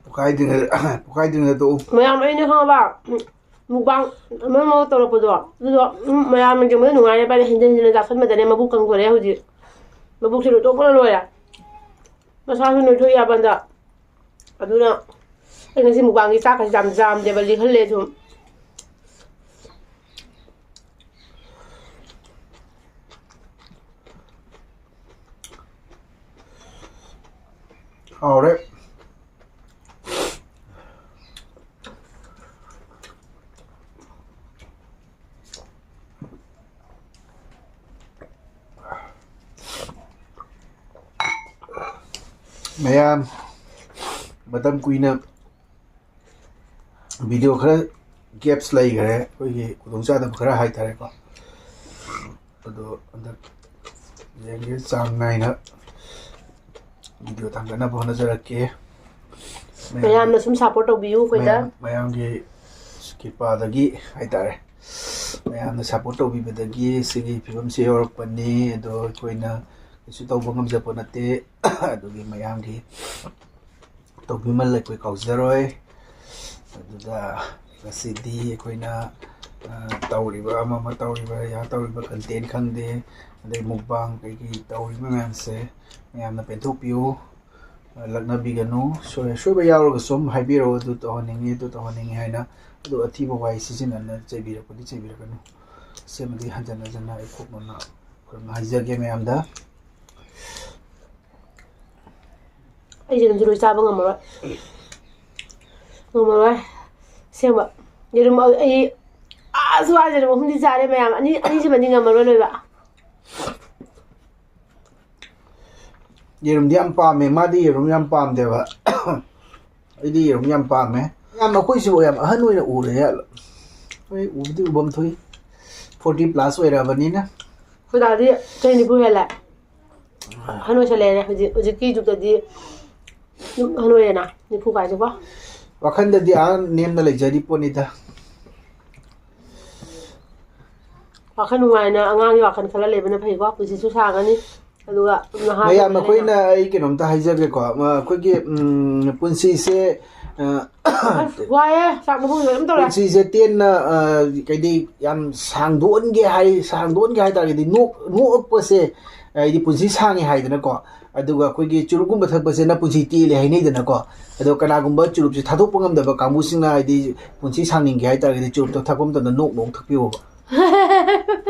ꯄꯣꯛꯈꯥꯏꯗ꯭ꯔꯤꯉꯩꯗ, ꯄꯣꯛꯈꯥꯏꯗ꯭ꯔꯤꯉꯩꯗ ꯇꯣꯛꯎ꯫ ꯃꯌꯥꯝ ꯑꯩꯅ ꯈꯪꯉꯕ, ꯎꯝ, mukbang ꯑꯃ ꯑꯃ ꯇꯧꯔꯛꯄꯗꯣ, ꯑꯗꯨꯗꯣ, ꯎꯝ, ꯃꯌꯥꯝꯅ ꯌꯦꯡꯕꯗ ꯅꯨꯡꯉꯥꯏꯔꯦ, ꯄꯥꯏꯅ ꯍꯦꯟꯖꯤꯟ ꯍꯦꯟꯖꯤꯟ ꯆꯥꯁꯟꯕꯗꯅꯦ ꯃꯕꯨꯛ ꯀꯪꯊꯣꯔꯛꯑꯦ ꯍꯧꯖꯤꯛ꯫ ꯃꯕꯨꯛꯁꯦ ꯅꯣꯏꯊꯣꯛꯄꯅ ꯂꯣꯏꯔꯦ꯫ ꯃꯁꯥꯁꯨ ꯅꯣꯏꯊꯣꯛꯏ ꯌꯥꯕꯟꯗ꯫ ꯑꯗꯨꯅ ꯑꯩ ꯉꯁꯤ ꯃꯨꯛꯕꯥꯡꯒꯤ ꯆꯥꯛꯀꯁꯦ ꯌꯥꯝ ꯌꯥꯝꯗꯦꯕ, ꯂꯤꯈꯜꯂꯦ ꯁꯨꯝ꯫ ꯍꯥꯎꯔꯦ꯫ ꯃꯌꯥꯝ, ꯃꯇꯝ ꯀꯨꯏꯅ video ꯈꯔ gaps ꯂꯩꯈ꯭ꯔꯦ, ꯑꯩꯈꯣꯏꯒꯤ ꯈꯨꯗꯣꯡꯆꯥꯗꯕ ꯈꯔ ꯍꯥꯏꯇꯥꯔꯦꯀꯣ꯫ ꯑꯗꯣ ꯍꯟꯗꯛ ꯌꯦꯡꯒꯦ, ꯆꯥꯡ ꯅꯥꯏꯅ video ꯊꯥꯡꯒꯠꯅꯕ ꯍꯣꯠꯅꯖꯔꯛꯀꯦ꯫ ꯃꯌꯥꯝ, ꯃꯌꯥꯝꯅ ꯁꯨꯝ support ꯇꯧꯕꯤꯌꯨ ꯑꯩꯈꯣꯏꯗ꯫ ꯃꯌꯥꯝ, ꯃꯌꯥꯝꯒꯤ ꯀ꯭ꯔꯤꯄꯥꯗꯒꯤ ꯍꯥꯏꯇꯥꯔꯦ, ꯃꯌꯥꯝꯅ support ꯇꯧꯕꯤꯕꯗꯒꯤ ꯁꯤꯒꯤ ꯐꯤꯕꯝꯁꯤ ꯌꯧꯔꯛꯄꯅꯤ꯫ ꯑꯗꯣ ꯑꯩꯈꯣꯏꯅ ꯀꯩꯁꯨ ꯇꯧꯕ ꯉꯝꯖꯄꯣꯠ ꯅꯠꯇꯦ꯫ ꯑꯗꯨꯒꯤ ꯃꯌꯥꯝꯒꯤ ꯇꯧꯕꯤꯃꯜ ꯑꯩꯈꯣꯏ ꯀꯥꯎꯖꯔꯣꯏ꯫ ꯑꯗꯨꯗ ꯉꯁꯤꯗꯤ ꯑꯩꯈꯣꯏꯅ, ꯑ, ꯇꯧꯔꯤꯕ, ꯑꯃ ꯑꯃ ꯇꯧꯔꯤꯕ, ꯌꯥ ꯇꯧꯔꯤꯕ content ꯈꯪꯗꯦ, ꯑꯗꯩ mukbang ꯀꯩꯀꯩ ꯇꯧꯔꯤꯕ ꯃꯌꯥꯝꯁꯦ ꯃꯌꯥꯝꯅ ꯄꯦꯟꯊꯣꯛꯄꯤꯌꯨ, ꯑ, ꯂꯛꯅꯕꯤꯒꯅꯨ꯫ ꯁꯣꯏ-, ꯁꯣꯏꯕ ꯌꯥꯎꯔꯒꯁꯨ ꯑꯗꯨꯝ ꯍꯥꯏꯕꯤꯔꯛꯑꯣ, "ꯑꯗꯨ ꯇꯧꯍꯟꯅꯤꯡꯉꯤ, ꯑꯗꯨ ꯇꯧꯍꯟꯅꯤꯡꯉꯤ" ꯍꯥꯏꯅ꯫ ꯑꯗꯨ ꯑꯊꯤꯕ ꯋꯥꯍꯩ ꯁꯤꯖꯤꯟꯅꯅ ꯆꯩꯕꯤꯔꯛꯄꯗꯤ ꯆꯩꯕꯤꯔꯛꯀꯅꯨ꯫ ꯁꯤꯃꯗꯤ ꯍꯟꯖꯟ ꯍꯟꯖꯟꯅ ꯑꯩ ꯈꯣꯛꯅꯅ ꯈꯨꯔꯨꯝ ꯍꯥꯏꯖꯒꯦ ꯃꯌꯥꯝꯗ꯫ ꯑꯩꯁꯦ ꯑꯗꯨꯝꯁꯨ ꯂꯣꯏ ꯆꯥꯕ ꯉꯝꯃꯔꯣꯏ꯫ ꯉꯝꯃꯔꯣꯏ꯫ ꯑꯁꯦꯡꯕ꯫ ꯌꯦꯔꯨꯝ ꯑꯩ ꯑꯥꯁꯨ ꯋꯥꯁꯦ ꯑꯗꯨꯝ ꯑꯍꯨꯝꯗꯤ ꯆꯥꯔꯦ ꯃꯌꯥꯝ꯫ ꯑꯅꯤ, ꯑꯅꯤꯁꯤꯃꯗꯤ ꯉꯝꯃꯔꯣꯏ ꯂꯣꯏꯕ꯫ ꯌꯦꯔꯨꯝꯗꯤ ꯌꯥꯝ ꯄꯥꯝꯃꯦ꯫ ꯃꯥꯗꯤ ꯌꯦꯔꯨꯝ ꯌꯥꯝ ꯄꯥꯝꯗꯦꯕ꯫ ꯑꯩꯗꯤ ꯌꯦꯔꯨꯝ ꯌꯥꯝ ꯄꯥꯝꯃꯦ꯫ ꯌꯥꯝ ꯑꯩꯈꯣꯏꯁꯤꯕꯨ ꯌꯥꯝ ꯑꯍꯟ ꯑꯣꯏꯅ ꯎꯔꯦ꯫ ꯍꯣꯏ, ꯎꯕꯗꯤ ꯎꯐꯝ ꯊꯣꯛꯏ꯫ Forty plus ꯑꯣꯏꯔꯛꯑꯕꯅꯤꯅ꯫ ꯑꯩꯈꯣꯏ ꯗꯥꯗꯤ ꯆꯍꯤ ꯅꯤꯐꯨ ꯍꯦꯜꯂꯦ꯫ ꯑꯍꯟ ꯑꯣꯏꯁꯜꯂꯛꯑꯦꯅꯦ ꯍꯧꯖꯤꯛ, ꯍꯧꯖꯤꯛꯀꯤ ꯖꯨꯛꯇꯗꯤ ꯑꯗꯨꯝ ꯑꯍꯟ ꯑꯣꯏꯔꯦꯅ, ꯅꯤꯐꯨ ꯀꯥꯏꯁꯦꯀꯣ꯫ ꯋꯥꯈꯟꯗꯗꯤ ꯑꯥ ꯅꯦꯝꯅ ꯂꯩꯖꯔꯤ ꯄꯣꯠꯅꯤꯗ꯫ ꯋꯥꯈꯜ ꯅꯨꯡꯉꯥꯏꯅ ꯑꯉꯥꯡꯒꯤ ꯋꯥꯈꯜ ꯈꯜꯂ ꯂꯩꯕꯅ ꯐꯩꯀꯣ, ꯄꯨꯟꯁꯤꯁꯨ ꯁꯥꯡꯉꯅꯤ꯫ ꯑꯗꯨꯒ ꯅꯍꯥ ꯃꯌꯥꯝ, ꯑꯣꯏꯔꯤꯉꯩꯗ ꯑꯩꯈꯣꯏꯅ, ꯑꯩ ꯀꯩꯅꯣꯝꯇ ꯍꯥꯏꯖꯒꯦꯀꯣ, ꯑꯃ, ꯑꯩꯈꯣꯏꯒꯤ, ꯎꯝ, ꯄꯨꯟꯁꯤꯁꯦ, ꯑ, ꯑꯁ, ꯋꯥꯏꯌꯦ, ꯆꯥꯛ ꯃꯊꯨꯝꯁꯨ ꯑꯗꯨꯝ ꯇꯧꯔꯦ꯫ ꯄꯨꯟꯁꯤꯁꯦ ꯇꯦꯟꯅ, ꯑ, ꯀꯩꯗꯤ ꯌꯥꯝ ꯁꯥꯡꯗꯣꯛꯍꯟꯒꯦ ꯍꯥꯏ, ꯁꯥꯡꯗꯣꯛꯍꯟꯒꯦ ꯍꯥꯏ ꯇꯥꯔꯒꯗꯤ ꯅꯣꯛ-, ꯅꯣꯛꯄꯁꯦ, ꯍꯥꯏꯗꯤ ꯄꯨꯟꯁꯤ ꯁꯥꯡꯉꯦ ꯍꯥꯏꯗꯅꯀꯣ, ꯑꯗꯨꯒ ꯑꯩꯈꯣꯏꯒꯤ ꯆꯨꯔꯨꯞꯀꯨꯝꯕ ꯊꯛꯄꯁꯤꯅ ꯄꯨꯟꯁꯤ ꯇꯦꯜꯂꯦ ꯍꯥꯏꯅꯩꯗꯅꯀꯣ꯫ ꯑꯗꯣ ꯀꯅꯥꯒꯨꯝꯕ ꯆꯨꯔꯨꯞꯁꯦ ꯊꯥꯗꯣꯛꯄ ꯉꯝꯗꯕ ꯀꯥꯡꯕꯨꯁꯤꯡꯅ, ꯍꯥꯏꯗꯤ ꯄꯨꯟꯁꯤ ꯁꯥꯡꯅꯤꯡꯒꯦ ꯍꯥꯏ ꯇꯥꯔꯒꯗꯤ ꯆꯨꯔꯨꯞꯇꯣ ꯊꯛꯄ ꯃꯇꯝꯗ ꯅꯣꯛ ꯅꯣꯛ ꯊꯛꯄꯤꯌꯣꯕ꯫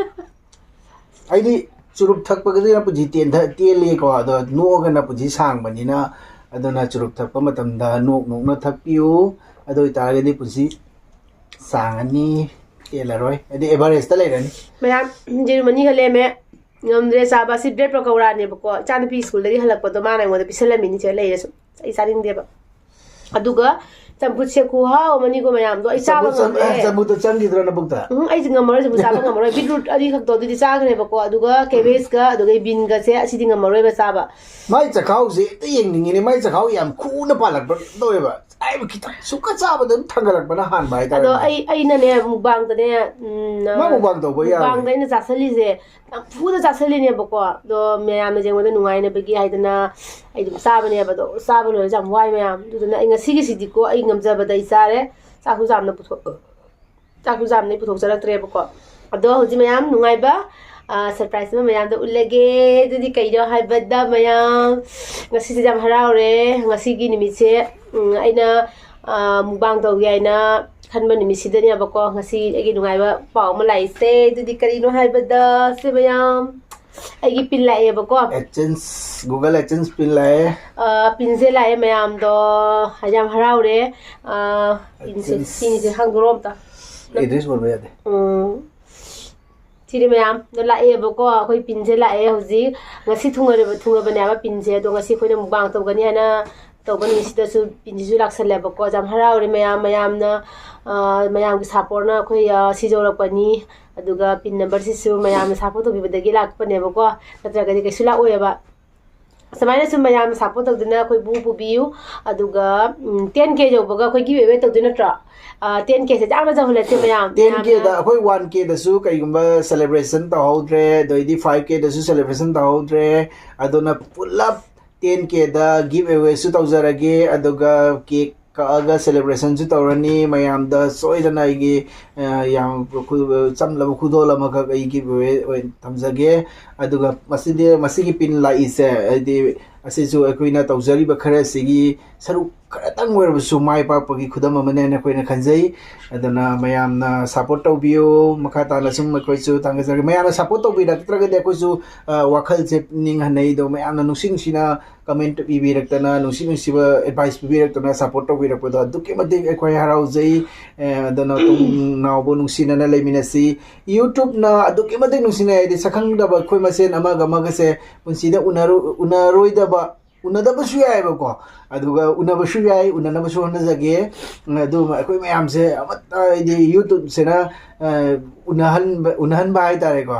ꯑꯩꯗꯤ ꯆꯨꯔꯨꯞ ꯊꯛꯄꯒꯗꯤꯅ ꯄꯨꯟꯁꯤ ꯇꯦꯟꯊ-, ꯇꯦꯜꯂꯤꯀꯣ, ꯑꯗꯣ ꯅꯣꯛꯑꯒꯅ ꯄꯨꯟꯁꯤ ꯁꯥꯡꯕꯅꯤꯅ, ꯑꯗꯨꯅ ꯆꯨꯔꯨꯞ ꯊꯛꯄ ꯃꯇꯝꯗ ꯅꯣꯛ ꯅꯣꯛꯅ ꯊꯛꯄꯤꯌꯨ꯫ ꯑꯗꯨ ꯑꯣꯏꯇꯥꯔꯒꯗꯤ ꯄꯨꯟꯁꯤ ꯁꯥꯡꯉꯅꯤ, ꯇꯦꯜꯂꯔꯣꯏ, ꯍꯥꯏꯗꯤ ꯑꯦꯚꯔꯦꯖꯇ ꯂꯩꯔꯅꯤ꯫ ꯃꯌꯥꯝ, ꯌꯦꯔꯨꯝ ꯑꯅꯤꯒ ꯂꯦꯝꯃꯦ꯫ ꯉꯝꯗ꯭ꯔꯦ ꯆꯥꯕ꯫ ꯁꯤ ꯕ꯭ꯔꯦꯗ ꯄꯀꯧꯔꯥꯅꯦꯕꯀꯣ꯫ ꯏꯆꯥꯅꯨꯄꯤ ꯁ꯭ꯀꯨꯜꯗꯒꯤ ꯍꯜꯂꯛꯄꯗꯣ ꯃꯥꯅ ꯑꯩꯉꯣꯟꯗ ꯄꯤꯁꯜꯂꯝꯃꯤꯅꯤ, ꯁꯤꯗ ꯂꯩꯔꯁꯨ꯫ ꯑꯩ ꯆꯥꯅꯤꯡꯗꯦꯕ꯫ ꯑꯗꯨꯒ ꯆꯝꯐꯨꯠꯁꯦ ꯈꯨꯍꯥꯎ ꯑꯃꯅꯤꯀꯣ ꯃꯌꯥꯝꯗꯣ꯫ ꯑꯩ ꯆꯥꯕ ꯆꯝꯐꯨꯠ ꯆꯝ-, ꯉꯝꯗ꯭ꯔꯦ꯫ ꯑꯦ, ꯆꯝꯐꯨꯠꯇ ꯆꯪꯈꯤꯗ꯭ꯔꯣ ꯅꯕꯨꯛꯇ? ꯎꯝ, ꯑꯩꯁꯦ ꯉꯝꯃꯔꯣꯏ, ꯆꯝꯐꯨꯠ ꯆꯥꯕ ꯉꯝꯃꯔꯣꯏ꯫ ꯕꯤꯠꯔꯨꯠ ꯑꯅꯤꯈꯛꯇꯣ ꯑꯗꯨꯗꯤ ꯆꯥꯈ꯭ꯔꯦꯕꯀꯣ꯫ ꯑꯗꯨꯒ ꯀꯦꯕꯦꯖꯀ, ꯑꯗꯨꯒ ꯕꯤꯟꯒꯁꯦ, ꯑꯁꯤꯗꯤ ꯉꯝꯃꯔꯣꯏꯕ ꯆꯥꯕ꯫ ꯃꯥꯏ ꯆꯈꯥꯎꯁꯦ ꯍꯦꯛꯇ ꯌꯦꯡꯅꯤꯡꯉꯤꯅꯦ꯫ ꯃꯥꯏ ꯆꯈꯥꯎ ꯌꯥꯝ ꯈꯨꯅ ꯄꯥꯜꯂꯛꯄ ꯇꯧꯋꯦꯕ꯫ ꯆꯥꯏꯕ ꯈꯤꯇꯪ ꯁꯨꯛꯀ ꯆꯥꯕꯗ ꯑꯗꯨꯝ ꯊꯥꯡꯒꯠꯂꯛꯄꯅ ꯍꯥꯟꯕ ꯍꯥꯏꯇꯥꯔꯦ ꯑꯗꯣ ꯃꯥ꯫ ꯑꯩ, ꯑꯩꯅꯅꯦ, ꯃꯨꯛꯕꯥꯡꯗꯅꯦ, ꯎꯝ, ꯃꯥ ꯃꯨꯛꯕꯥꯡ ꯇꯧꯕ ꯌꯥꯕꯅꯦ꯫ ꯃꯨꯛꯕꯥꯡꯗ ꯑꯩꯅ ꯆꯥꯁꯜꯂꯤꯁꯦ ꯅꯝꯐꯨꯗ ꯆꯥꯁꯜꯂꯤꯅꯦꯕꯀꯣ꯫ ꯑꯗꯣ ꯃꯌꯥꯝꯅ ꯌꯦꯡꯕꯗ ꯅꯨꯡꯉꯥꯏꯅꯕꯒꯤ ꯍꯥꯏꯗꯅ ꯑꯩ ꯑꯗꯨꯝ ꯆꯥꯕꯅꯦꯕ꯫ ꯑꯗꯣ ꯆꯥꯕ ꯂꯣꯏꯔꯁꯨ ꯌꯥꯝ ꯋꯥꯏ ꯃꯌꯥꯝ꯫ ꯑꯗꯨꯗꯨꯅ ꯑꯩ ꯉꯁꯤꯒꯤꯁꯤꯗꯤꯀꯣ, ꯑꯩ ꯉꯝꯖꯕꯗ ꯑꯩ ꯆꯥꯔꯦ꯫ ꯆꯥꯛꯁꯨ ꯌꯥꯝꯅ ꯄꯨꯊꯣꯛ-, ꯆꯥꯛꯁꯨ ꯌꯥꯝꯅ ꯑꯩ ꯄꯨꯊꯣꯛꯆꯔꯛꯇ꯭ꯔꯦꯕꯀꯣ꯫ ꯑꯗꯣ ꯍꯧꯖꯤꯛ ꯃꯌꯥꯝ ꯅꯨꯡꯉꯥꯏꯕ, ꯑ, ꯁꯔꯄ꯭ꯔꯥꯏꯖ ꯑꯃ ꯃꯌꯥꯝꯗ ꯎꯠꯂꯒꯦ꯫ ꯑꯗꯨꯗꯤ ꯀꯩꯅꯣ ꯍꯥꯏꯕꯗ ꯃꯌꯥꯝ, ꯉꯁꯤꯁꯦ ꯌꯥꯝ ꯍꯔꯥꯎꯔꯦ꯫ ꯉꯁꯤꯒꯤ ꯅꯨꯃꯤꯠꯁꯦ, ꯎꯝ, ꯑꯩꯅ, ꯑ, ꯃꯨꯛꯕꯥꯡ ꯇꯧꯒꯦ ꯍꯥꯏꯅ ꯈꯟꯕ ꯅꯨꯃꯤꯠꯁꯤꯗꯅꯦꯕꯀꯣ, ꯉꯁꯤ ꯑꯩꯒꯤ ꯅꯨꯡꯉꯥꯏꯕ ꯄꯥꯎ ꯑꯃ ꯂꯥꯛꯏꯁꯦ꯫ ꯑꯗꯨꯗꯤ ꯀꯔꯤꯅꯣ ꯍꯥꯏꯕꯗ, ꯁꯦ ꯃꯌꯥꯝ, ꯑꯩꯒꯤ ꯄꯤꯟ ꯂꯥꯛꯑꯦꯕꯀꯣ꯫ AdSense, Google AdSense ꯄꯤꯟ ꯂꯥꯛꯑꯦ꯫ ꯑ, ꯄꯤꯟꯁꯦ ꯂꯥꯛꯑꯦ ꯃꯌꯥꯝꯗꯣ, ꯌꯥꯝ ꯍꯔꯥꯎꯔꯦ꯫ ꯑ, ꯄꯤꯟꯁꯦ, AdSense꯫ ꯄꯤꯟꯁꯦ ꯍꯥꯡꯗꯣꯔꯛꯑꯣ ꯑꯝꯇ꯫ ꯑꯦꯗ꯭ꯔꯦꯁ ꯑꯣꯟꯕ ꯌꯥꯗꯦ꯫ ꯎꯝ꯫ ꯁꯤꯗꯤ ꯃꯌꯥꯝꯗꯣ ꯂꯥꯛꯑꯦꯕꯀꯣ, ꯑꯩꯈꯣꯏ ꯄꯤꯟꯁꯦ ꯂꯥꯛꯑꯦ ꯍꯧꯖꯤꯛ꯫ ꯉꯁꯤ ꯊꯨꯡꯉꯔꯕ-, ꯊꯨꯡꯉꯕꯅꯦꯕ ꯄꯤꯟꯁꯦ꯫ ꯑꯗꯣ ꯉꯁꯤ ꯑꯩꯈꯣꯏꯅ ꯃꯨꯛꯕꯥꯡ ꯇꯧꯒꯅꯤ ꯍꯥꯏꯅ ꯇꯧꯕ ꯅꯨꯃꯤꯠꯁꯤꯗꯁꯨ ꯄꯤꯟꯁꯤꯁꯨ ꯂꯥꯛꯁꯜꯂꯦꯕꯀꯣ꯫ ꯌꯥꯝ ꯍꯔꯥꯎꯔꯦ ꯃꯌꯥꯝ, ꯃꯌꯥꯝꯅ, ꯑ, ꯃꯌꯥꯝꯒꯤ ꯁꯞꯄꯣꯔꯠꯅ ꯑꯩꯈꯣꯏ, ꯑ, ꯁꯤ ꯌꯧꯔꯛꯄꯅꯤ꯫ ꯑꯗꯨꯒ ꯄꯤꯟ ꯅꯝꯕꯔꯁꯤꯁꯨ ꯃꯌꯥꯝꯅ ꯁꯞꯄꯣꯔꯠ ꯇꯧꯕꯤꯕꯗꯒꯤ ꯂꯥꯛꯄꯅꯦꯕꯀꯣ, ꯅꯠꯇ꯭ꯔꯒꯗꯤ ꯀꯩꯁꯨ ꯂꯥꯛꯑꯣꯏꯌꯦꯕ꯫ ꯁꯨꯃꯥꯏꯅ ꯁꯨꯝ ꯃꯌꯥꯝꯅ ꯁꯞꯄꯣꯔꯠ ꯇꯧꯗꯨꯅ ꯑꯩꯈꯣꯏꯕꯨ ꯄꯨꯕꯤꯌꯨ꯫ ꯑꯗꯨꯒ, ꯎꯝ, ten K ꯌꯧꯕꯒ ꯑꯩꯈꯣꯏ give away ꯇꯧꯗꯣꯏ ꯅꯠꯇ꯭ꯔꯣ? ꯑ, ten K ꯁꯦ ꯌꯥꯝꯅ ꯇꯧꯍꯜꯂꯁꯦ ꯃꯌꯥꯝ꯫ Ten K ꯃꯌꯥꯝꯅ ꯗ ꯑꯩꯈꯣꯏ one K ꯗꯁꯨ ꯀꯩꯒꯨꯝꯕ celebration ꯇꯧꯍꯧꯗ꯭ꯔꯦ, ꯑꯗꯩꯗꯤ five K ꯗꯁꯨ celebration ꯇꯧꯍꯧꯗ꯭ꯔꯦ, ꯑꯗꯨꯅ ꯄꯨꯂꯞ ten K ꯗ give away ꯁꯨ ꯇꯧꯖꯔꯒꯦ, ꯑꯗꯨꯒ cake ꯀꯛꯑꯒ ꯁꯦꯂꯦꯕ꯭ꯔꯦꯁꯟꯁꯨ ꯇꯧꯔꯅꯤ꯫ ꯃꯌꯥꯝꯗ ꯁꯣꯏꯗꯅ ꯑꯩꯒꯤ ꯑ, ꯌꯥꯝ ꯈꯨ- ꯆꯝꯂꯕ ꯈꯨꯗꯣꯜ ꯑꯃꯈꯛ ꯑꯩꯒꯤ ꯑꯣꯏ- ꯑꯣꯏꯅ ꯊꯝꯖꯒꯦ꯫ ꯑꯗꯨꯒ ꯃꯁꯤꯗꯤ ꯃꯁꯤꯒꯤ ꯄꯤꯟ ꯂꯥꯛꯏꯁꯦ, ꯍꯥꯏꯗꯤ ꯑꯁꯤꯁꯨ ꯑꯩꯈꯣꯏꯅ ꯇꯧꯖꯔꯤꯕ ꯈꯔꯁꯤꯒꯤ ꯁꯔꯨꯛ ꯈꯔꯇꯪ ꯑꯣꯏꯔꯕꯁꯨ ꯃꯥꯏ ꯄꯥꯛꯄꯒꯤ ꯈꯨꯗꯝ ꯑꯃꯅꯦꯅ ꯑꯩꯈꯣꯏꯅ ꯈꯟꯖꯩ꯫ ꯑꯗꯨꯅ ꯃꯌꯥꯝꯅ ꯁꯞꯄꯣꯔꯠ ꯇꯧꯕꯤꯌꯨ꯫ ꯃꯈꯥ ꯇꯥꯅ ꯁꯨꯝ ꯑꯩꯈꯣꯏꯁꯨ ꯊꯥꯡꯒꯠꯆꯔꯤ꯫ ꯃꯌꯥꯝꯅ ꯁꯞꯄꯣꯔꯠ ꯇꯧꯕꯤꯔꯛꯇ꯭ꯔꯒꯗꯤ ꯑꯩꯈꯣꯏꯁꯨ ꯑ, ꯋꯥꯈꯜꯁꯦ ꯄꯨꯛꯅꯤꯡ ꯍꯟꯅꯩ꯫ ꯑꯗꯣ ꯃꯌꯥꯝꯅ ꯅꯨꯡꯁꯤ ꯅꯨꯡꯁꯤꯅ ꯀꯃꯦꯟꯠ ꯄꯤꯕꯤꯔꯛꯇꯅ, ꯅꯨꯡꯁꯤ ꯅꯨꯡꯁꯤꯕ ꯑꯦꯗꯚꯥꯏꯁ ꯄꯤꯕꯤꯔꯛꯇꯅ, ꯁꯞꯄꯣꯔꯠ ꯇꯧꯕꯤꯔꯛꯄꯗꯣ ꯑꯗꯨꯛꯀꯤ ꯃꯇꯤꯛ ꯑꯩꯈꯣꯏ ꯍꯔꯥꯎꯖꯩ꯫ ꯑꯦ, ꯑꯗꯨꯅ ꯇꯨꯡ ꯅꯥꯎꯕ ꯅꯨꯡꯁꯤꯅꯅ ꯂꯩꯃꯤꯟꯅꯁꯤ꯫ ꯌꯨꯇ꯭ꯌꯨꯕꯅ ꯑꯗꯨꯛꯀꯤ ꯃꯇꯤꯛ ꯅꯨꯡꯁꯤꯅꯩ, ꯍꯥꯏꯗꯤ ꯁꯛꯈꯪꯗꯕ ꯑꯩꯈꯣꯏ ꯃꯁꯦꯟ ꯑꯃꯒ ꯑꯃꯒꯁꯦ ꯄꯨꯟꯁꯤꯗ ꯎꯅꯔꯣ- ꯎꯅꯔꯣꯏꯗꯕ, ꯎꯅꯗꯕꯁꯨ ꯌꯥꯏꯑꯕꯀꯣ, ꯑꯗꯨꯒ ꯎꯅꯕꯁꯨ ꯌꯥꯏ, ꯎꯅꯅꯕꯁꯨ ꯍꯣꯠꯅꯖꯒꯦ꯫ ꯑꯗꯨ ꯑꯩꯈꯣꯏ ꯃꯌꯥꯝꯁꯦ ꯑꯃꯠꯇ, ꯍꯥꯏꯗꯤ ꯌꯨꯇ꯭ꯌꯨꯕꯁꯤꯅ ꯑ, ꯎꯅꯍꯟꯕ ꯎꯅꯍꯟꯕ ꯍꯥꯏꯇꯥꯔꯦꯀꯣ꯫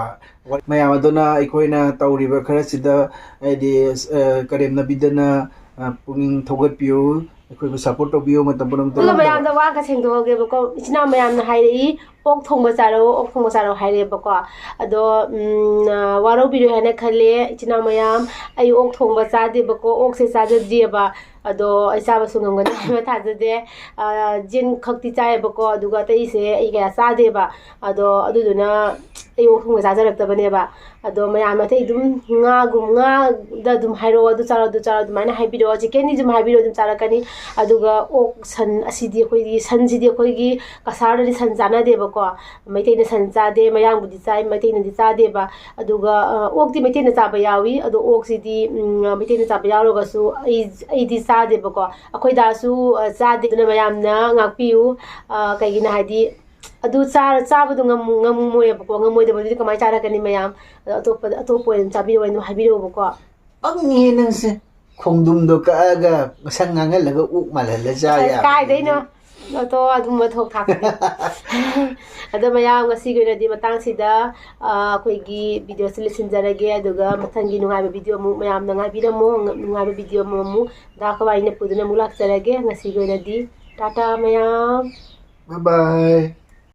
ꯃꯌꯥꯝ ꯑꯗꯨꯅ ꯑꯩꯈꯣꯏꯅ ꯇꯧꯔꯤꯕ ꯈꯔꯁꯤꯗ, ꯍꯥꯏꯗꯤ ꯑ, ꯀꯔꯦꯝꯅꯕꯤꯗꯅ ꯑ, ꯄꯨꯛꯅꯤꯡ ꯊꯧꯒꯠꯄꯤꯌꯨ, ꯑꯩꯈꯣꯏꯕꯨ ꯁꯞꯄꯣꯔꯠ ꯇꯧꯕꯤꯌꯨ ꯃꯇꯝ ꯄꯨꯝꯅꯃꯛꯇ꯫ ꯑꯗꯨꯒ ꯃꯌꯥꯝꯗ ꯋꯥ ꯑꯃ ꯁꯦꯡꯗꯣꯛꯍꯧꯒꯦꯕꯀꯣ, ꯏꯆꯤꯟ ꯏꯅꯥꯎ ꯃꯌꯥꯝꯅ ꯍꯥꯏꯔꯛꯏ, "ꯑꯣꯛ ꯊꯣꯡꯕ ꯆꯥꯔꯛꯑꯣ, ꯑꯣꯛ ꯊꯣꯡꯕ ꯆꯥꯔꯛꯑꯣ" ꯍꯥꯏꯔꯛꯑꯦꯕꯀꯣ꯫ ꯑꯗꯣ ꯎꯝ, ꯑ, ꯋꯥꯔꯧꯕꯤꯔꯣꯏ ꯍꯥꯏꯅ ꯈꯜꯂꯦ ꯏꯆꯤꯟ ꯏꯅꯥꯎ ꯃꯌꯥꯝ꯫ ꯑꯩ ꯑꯣꯛ ꯊꯣꯡꯕ ꯆꯥꯗꯦꯕꯀꯣ, ꯑꯣꯛꯁꯦ ꯆꯥꯖꯗ꯭ꯔꯤꯑꯕ꯫ ꯑꯗꯣ ꯑꯩ ꯆꯥꯕꯁꯨ ꯉꯝꯒꯅꯤ ꯍꯥꯏꯕ ꯊꯥꯖꯗꯦ꯫ ꯑ, ꯖꯦꯟ ꯈꯛꯇꯤ ꯆꯥꯏꯌꯦꯕꯀꯣ, ꯑꯗꯨꯒ ꯑꯇꯩꯁꯦ ꯑꯩ ꯀꯌꯥ ꯆꯥꯗꯦꯕ꯫ ꯑꯗꯣ ꯑꯗꯨꯗꯨꯅ ꯑꯩ ꯑꯣꯛ ꯊꯣꯡꯕ ꯆꯥꯖꯔꯛꯇꯕꯅꯦꯕ꯫ ꯑꯗꯣ ꯃꯌꯥꯝ ꯑꯇꯩ ꯑꯗꯨꯝ ꯉꯥꯒꯨꯝ- ꯉꯥꯗ ꯑꯗꯨꯝ ꯍꯥꯏꯔꯛꯑꯣ, "ꯑꯗꯨ ꯆꯥꯔꯣ, ꯑꯗꯨ ꯆꯥꯔꯣ" ꯑꯗꯨꯃꯥꯏꯅ ꯍꯥꯏꯕꯤꯔꯛꯑꯣ꯫ ꯆꯤꯛꯀꯦꯟꯗꯤ ꯑꯗꯨꯝ ꯍꯥꯏꯕꯤꯔꯛꯑꯣ, ꯑꯗꯨꯝ ꯆꯥꯔꯛꯀꯅꯤ꯫ ꯑꯗꯨꯒ ꯑꯣꯛ, ꯁꯟ ꯑꯁꯤꯗꯤ ꯑꯩꯈꯣꯏꯒꯤ, ꯁꯟꯁꯤꯗꯤ ꯑꯩꯈꯣꯏꯒꯤ ꯀꯁꯥꯔꯗꯗꯤ ꯁꯟ ꯆꯥꯅꯗꯦꯕꯀꯣ꯫ ꯃꯩꯇꯩꯅ ꯁꯟ ꯆꯥꯗꯦ, ꯃꯌꯥꯡꯕꯨꯗꯤ ꯆꯥꯏ, ꯃꯩꯇꯩꯅꯗꯤ ꯆꯥꯗꯦꯕ꯫ ꯑꯗꯨꯒ ꯑ, ꯑꯣꯛꯇꯤ ꯃꯩꯇꯩꯅ ꯆꯥꯕ ꯌꯥꯎꯏ, ꯑꯗꯣ ꯑꯣꯛꯁꯤꯗꯤ ꯎꯝ, ꯃꯩꯇꯩꯅ ꯆꯥꯕ ꯌꯥꯎꯔꯒꯁꯨ ꯑꯩ ꯑꯩꯗꯤ ꯆꯥꯗꯦꯕꯀꯣ꯫ ꯑꯩꯈꯣꯏ ꯗꯥꯁꯨ ꯑ, ꯆꯥꯗꯦ꯫ ꯑꯗꯨꯅ ꯃꯌꯥꯝꯅ ꯉꯥꯛꯄꯤꯌꯨ꯫ ꯑ, ꯀꯩꯒꯤꯅꯣ ꯍꯥꯏꯗꯤ ꯑꯗꯨ ꯆꯥꯔ- ꯆꯥꯕꯗꯣ ꯉꯝ- ꯉꯝꯃꯣꯏꯕꯀꯣ꯫ ꯉꯝꯃꯣꯏꯗꯕꯗꯨꯗꯤ ꯀꯃꯥꯏꯅ ꯆꯥꯔꯛꯀꯅꯤ ꯃꯌꯥꯝ? ꯑꯗꯣ ꯑꯇꯣꯞꯄꯗ- ꯑꯇꯣꯞꯄ ꯑꯣꯏꯅ ꯆꯥꯕꯤꯌꯣ ꯍꯥꯏꯅ ꯍꯥꯏꯕꯤꯔꯛꯑꯣꯕꯀꯣ꯫ ꯄꯪꯉꯤꯍꯦ ꯅꯪꯁꯦ꯫ ꯈꯣꯡꯗꯨꯝꯗꯣ ꯀꯛꯑꯒ ꯃꯁꯝ ꯉꯥꯡꯍꯜꯂꯒ ꯑꯣꯛ ꯃꯥꯜꯍꯜꯂ ꯆꯥ ꯑꯁ, ꯌꯥꯕ꯫ ꯀꯥꯏꯗꯩꯅꯣ? ꯑꯇꯣ ꯑꯗꯨꯝꯕ ꯊꯣꯛ ꯊꯥꯛꯄꯗꯤ꯫ ꯑꯗꯣ ꯃꯌꯥꯝ, ꯉꯁꯤꯒꯤ ꯑꯣꯏꯅꯗꯤ ꯃꯇꯥꯡꯁꯤꯗ ꯑ, ꯑꯩꯈꯣꯏꯒꯤ ꯚꯤꯗꯤꯑꯣꯁꯤ ꯂꯣꯏꯁꯤꯟꯖꯔꯒꯦ꯫ ꯑꯗꯨꯒ ꯃꯊꯪꯒꯤ ꯅꯨꯡꯉꯥꯏꯕ ꯚꯤꯗꯤꯑꯣ ꯑꯃꯨꯛ ꯃꯌꯥꯝꯅ ꯉꯥꯏꯕꯤꯔꯝꯃꯣ꯫ ꯅꯨꯡꯉꯥꯏꯕ ꯚꯤꯗꯤꯑꯣ ꯑꯃꯃꯨꯛ ꯗꯥ ꯀꯋꯥꯏꯅ ꯄꯨꯗꯨꯅ ꯑꯃꯨꯛ ꯂꯥꯛꯆꯔꯒꯦ꯫ ꯉꯁꯤꯒꯤ ꯑꯣꯏꯅꯗꯤ ꯇꯥꯇꯥ ꯃꯌꯥꯝ꯫ Bye bye꯫